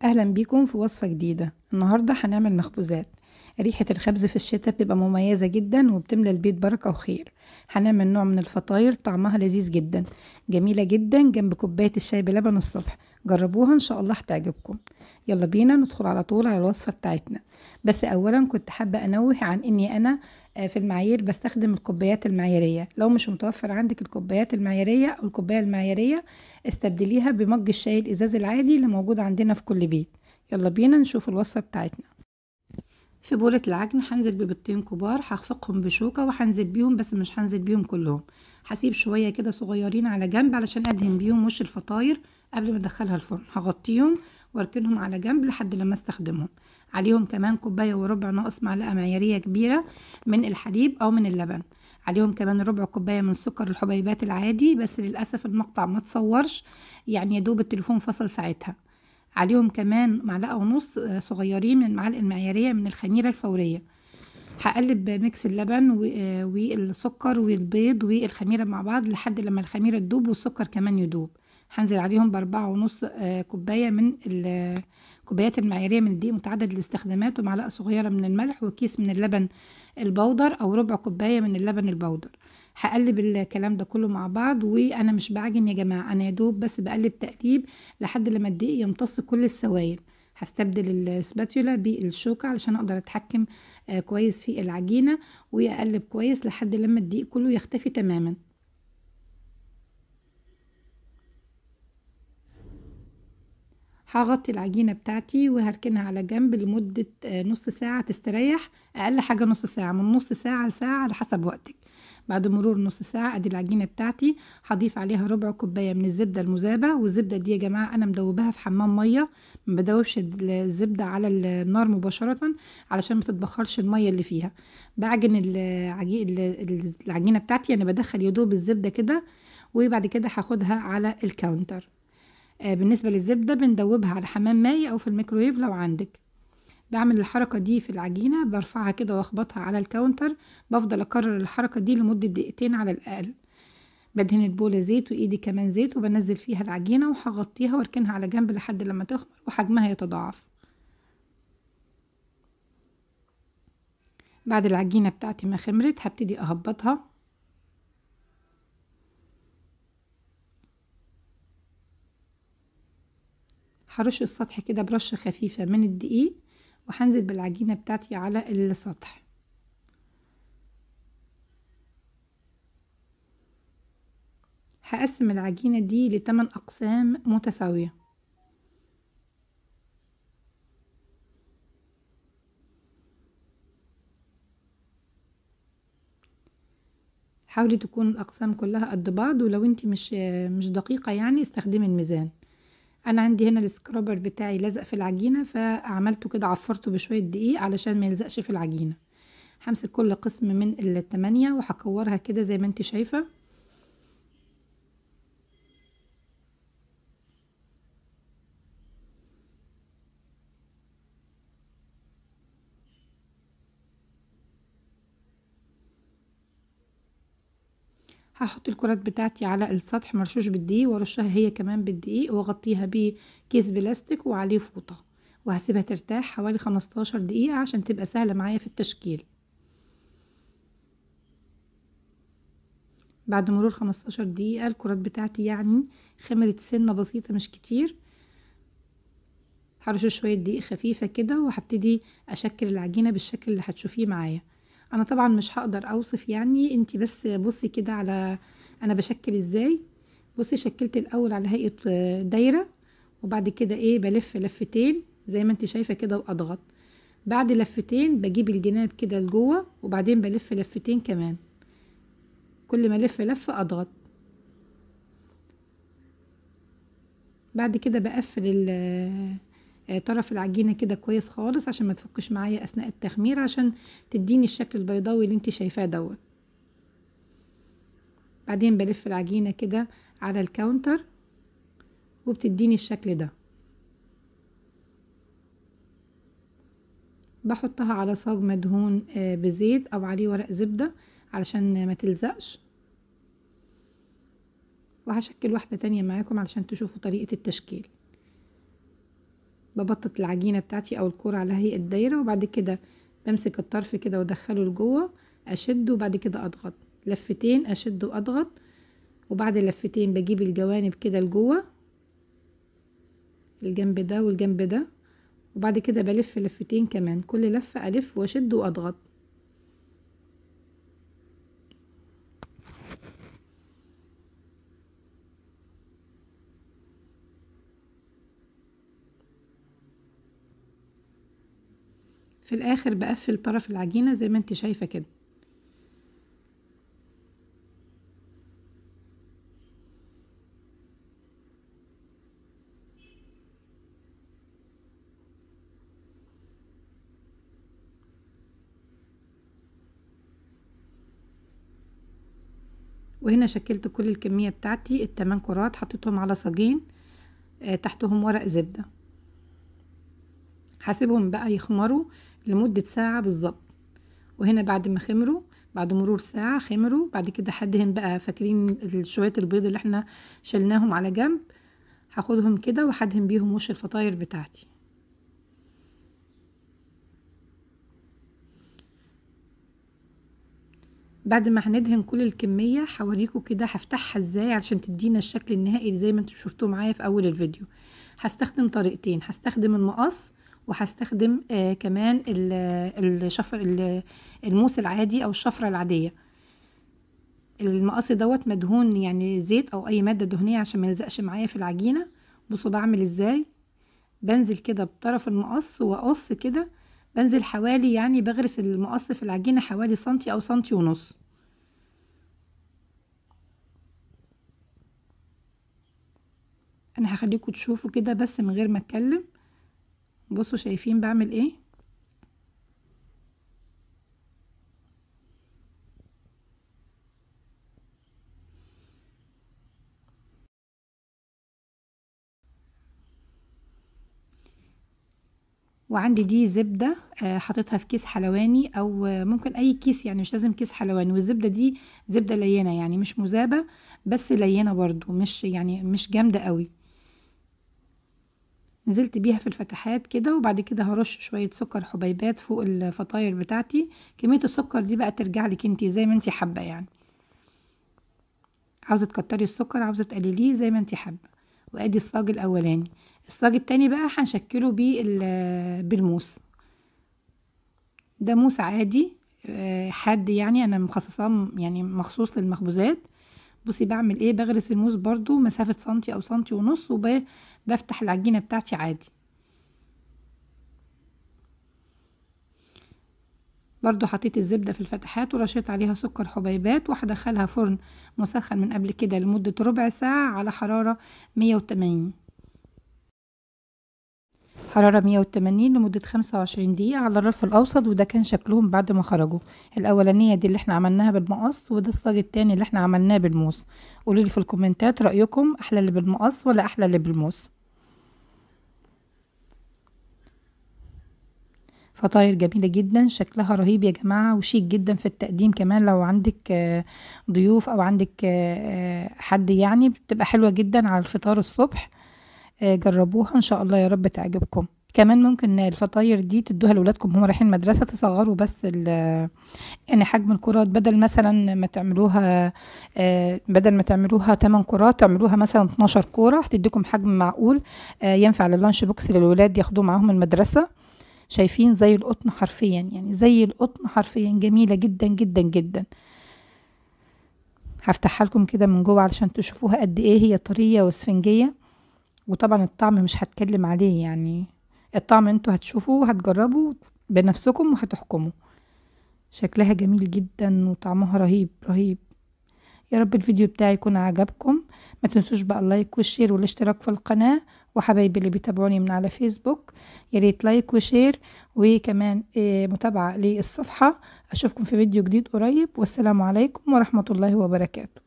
اهلا بيكم في وصفة جديدة. النهاردة هنعمل مخبوزات. ريحة الخبز في الشتاء بتبقى مميزة جدا وبتملى البيت بركة وخير. هنعمل نوع من الفطاير طعمها لذيذ جدا، جميلة جدا جنب كوباية الشاي بلبن الصبح. جربوها ان شاء الله هتعجبكم. يلا بينا ندخل على طول على الوصفة بتاعتنا. بس اولا كنت حابة انوه عن اني انا في المعايير بستخدم الكوبايات المعيارية. لو مش متوفر عندك الكوبايات المعيارية او الكوباية المعيارية استبدليها بمج الشاي الازاز العادي اللي موجود عندنا في كل بيت. يلا بينا نشوف الوصفة بتاعتنا. في بولة العجن هنزل ببيضتين كبار، هخفقهم بشوكة وهنزل بيهم، بس مش هنزل بيهم كلهم، هسيب شوية كده صغيرين على جنب علشان ادهن بيهم وش الفطاير قبل ما ادخلها الفرن. هغطيهم واركنهم على جنب لحد لما استخدمهم. عليهم كمان كوباية وربع ناقص معلقة معيارية كبيرة من الحليب او من اللبن. عليهم كمان ربع كوباية من سكر الحبيبات العادي، بس للأسف المقطع ما تصورش، يعني يدوب التليفون فصل ساعتها. عليهم كمان معلقة ونص صغيرين من المعالق المعيارية من الخميرة الفورية. هقلب mix اللبن والسكر والبيض والخميرة مع بعض لحد لما الخميرة تدوب والسكر كمان يدوب. هنزل عليهم ب4.5 كوباية من الكوبايات المعيارية من الدقيق متعدد الاستخدامات، ومعلقة صغيرة من الملح، وكيس من اللبن البودر أو ربع كوباية من اللبن البودر. هقلب الكلام ده كله مع بعض، وانا مش بعجن يا جماعة، انا يدوب بس بقلب تقليب لحد لما الدقيق يمتص كل السوائل. هستبدل السباتيولا بالشوكة علشان اقدر اتحكم كويس في العجينة، واقلب كويس لحد لما الدقيق كله يختفي تماما. هغطي العجينة بتاعتي وهركنها على جنب لمدة نص ساعة تستريح، اقل حاجة نص ساعة، من نص ساعة لساعة على حسب وقتك. بعد مرور نص ساعة ادي العجينة بتاعتي هضيف عليها ربع كوباية من الزبدة المذابة. والزبدة دي يا جماعة انا مدوباها في حمام مية، ما بدوبش الزبدة على النار مباشرة علشان ما تتبخرش المية اللي فيها. بعجن العجينة بتاعتي، يعني بدخل يدوب الزبدة كده، وبعد كده هاخدها على ال counter. بالنسبة للزبدة بندوبها على حمام مائي او في الميكرويف لو عندك. بعمل الحركة دي في العجينة، برفعها كده واخبطها على ال counter، بفضل اكرر الحركة دي لمدة دقيقتين على الاقل. بدهن البولة زيت وايدي كمان زيت، وبنزل فيها العجينة وهغطيها واركنها على جنب لحد لما تخمر وحجمها يتضاعف. بعد العجينة بتاعتي ما خمرت هبتدي اهبطها. هرش السطح كده برشة خفيفة من الدقيق، وهنزل بالعجينة بتاعتي على السطح. هقسم العجينة دي ل8 أقسام متساوية. حاولي تكون الأقسام كلها قد بعض، ولو انتي مش دقيقة يعني استخدمي الميزان. انا عندي هنا السكرابر بتاعي لزق في العجينة، فعملته كده عفرته بشوية دقيق علشان ما يلزقش في العجينة. همسك كل قسم من ال8 وهكورها كده زي ما انت شايفه. هحط الكرات بتاعتي على السطح مرشوش بالدقيق، وارشها هي كمان بالدقيق، واغطيها بكيس بلاستيك وعليه فوطه، وهسيبها ترتاح حوالي 15 دقيقة عشان تبقى سهلة معايا في التشكيل. بعد مرور 15 دقيقة الكرات بتاعتي يعني خمرت سنة بسيطة مش كتير. هرش شوية دقيق خفيفة كده، وهبتدي اشكل العجينة بالشكل اللي هتشوفيه معايا. انا طبعا مش هقدر اوصف، يعني انتي بس بصي كده على انا بشكل ازاي. بصي شكلت الاول على هيئة دايرة، وبعد كده ايه بلف لفتين زي ما انتي شايفة كده واضغط. بعد لفتين بجيب الجناب كده لجوه، وبعدين بلف لفتين كمان، كل ما الف لفة اضغط. بعد كده بقفل طرف العجينة كده كويس خالص عشان ما تفكش معايا اثناء التخمير، عشان تديني الشكل البيضاوي اللي انت شايفاه دوت. بعدين بلف العجينة كده على ال counter وبتديني الشكل ده. بحطها على صاج مدهون بزيت او عليه ورق زبدة علشان ما تلزقش. وهشكل واحدة تانية معاكم علشان تشوفوا طريقة التشكيل. ببطط العجينة بتاعتي او الكورة على هيئة دايرة، وبعد كده بمسك الطرف كده وادخله لجوه، اشد وبعد كده اضغط لفتين، اشد واضغط، وبعد اللفتين بجيب الجوانب كده لجوه، الجنب ده والجنب ده، وبعد كده بلف لفتين كمان، كل لفة الف واشد واضغط. في الاخر بقفل طرف العجينة زي ما انت شايفة كده. وهنا شكلت كل الكمية بتاعتي التمن كرات، حطيتهم على صاجين تحتهم ورق زبدة. هسيبهم بقى يخمروا لمدة ساعة بالظبط. وهنا بعد ما خمروا، بعد مرور ساعة خمروا، بعد كده هدهن بقى، فاكرين شوية البيض اللي احنا شلناهم على جنب، هاخدهم كده وهدهن بيهم وش الفطاير بتاعتي. بعد ما هندهن كل الكمية هوريكم كده هفتحها ازاي علشان تدينا الشكل النهائي زي ما انتم شفتوه معايا في اول الفيديو. هستخدم طريقتين، هستخدم المقص وهستخدم كمان الشفر، الموس العادي او الشفرة العادية. المقص دوت مدهون يعني زيت او اي مادة دهنية عشان ما يلزقش معايا في العجينة. بصوا بعمل ازاي، بنزل كده بطرف المقص واقص كده، بنزل حوالي يعني بغرس المقص في العجينة حوالي سنتي او سنتي ونص. انا هخليكم تشوفوا كده بس من غير ما اتكلم. بصوا شايفين بعمل ايه؟ وعندي دي زبدة حاططها في كيس حلواني او ممكن اي كيس، يعني مش لازم كيس حلواني. والزبدة دي زبدة لينة يعني مش مذابة بس لينة برضو، مش يعني مش جامدة قوي. نزلت بيها في الفتحات كده، وبعد كده هرش شوية سكر حبيبات فوق الفطاير بتاعتي. كمية السكر دي بقى ترجع لك انتي زي ما انتي حابة، يعني عاوزة تكتري السكر عاوزة تقلليه زي ما انتي حابة. وادي الصاج الاولاني. الصاج التاني بقى هنشكله بالموس. ده موس عادي حاد، يعني انا مخصصاه يعني مخصوص للمخبوزات. بصي بعمل ايه، بغرس الموس برضو مسافة سنتي او سنتي ونص، وبفتح العجينة بتاعتي عادي. برضو حطيت الزبدة في الفتحات ورشيت عليها سكر حبيبات، وهدخلها فرن مسخن من قبل كده لمدة ربع ساعة على حرارة 180، حرارة 180 لمدة 25 دقيقة على الرف الأوسط. وده كان شكلهم بعد ما خرجوا. الأولانية دي اللي احنا عملناها بالمقص، وده الصاج التاني اللي احنا عملناه بالموس. قولولي في الكومنتات رأيكم، أحلى اللي بالمقص ولا أحلى اللي بالموس؟ فطاير جميلة جدا، شكلها رهيب يا جماعة، وشيك جدا في التقديم كمان. لو عندك ضيوف أو عندك حد يعني بتبقى حلوة جدا على الفطار الصبح. جربوها ان شاء الله يا رب تعجبكم. كمان ممكن الفطاير دي تدوها لاولادكم هم رايحين المدرسة، تصغروا بس يعني حجم الكرات، بدل مثلا ما تعملوها بدل ما تعملوها 8 كرات تعملوها مثلا 12 كورة، هتديكم حجم معقول ينفع لل lunch box للولاد ياخدوه معاهم المدرسة. شايفين زي القطن حرفيا، يعني زي القطن حرفيا، جميلة جدا جدا جدا. هفتحها لكم كده من جوه علشان تشوفوها قد ايه هي طرية واسفنجيه. وطبعا الطعم مش هتكلم عليه، يعني الطعم انتوا هتشوفوه وهتجربوا بنفسكم وهتحكموا. شكلها جميل جدا وطعمها رهيب رهيب. يا رب الفيديو بتاعي يكون عجبكم. ما تنسوش بقى ال like وال share والاشتراك في القناة، وحبايبي اللي بيتابعوني من على فيسبوك يا ريت like و share وكمان متابعة للصفحة. اشوفكم في فيديو جديد قريب، والسلام عليكم ورحمة الله وبركاته.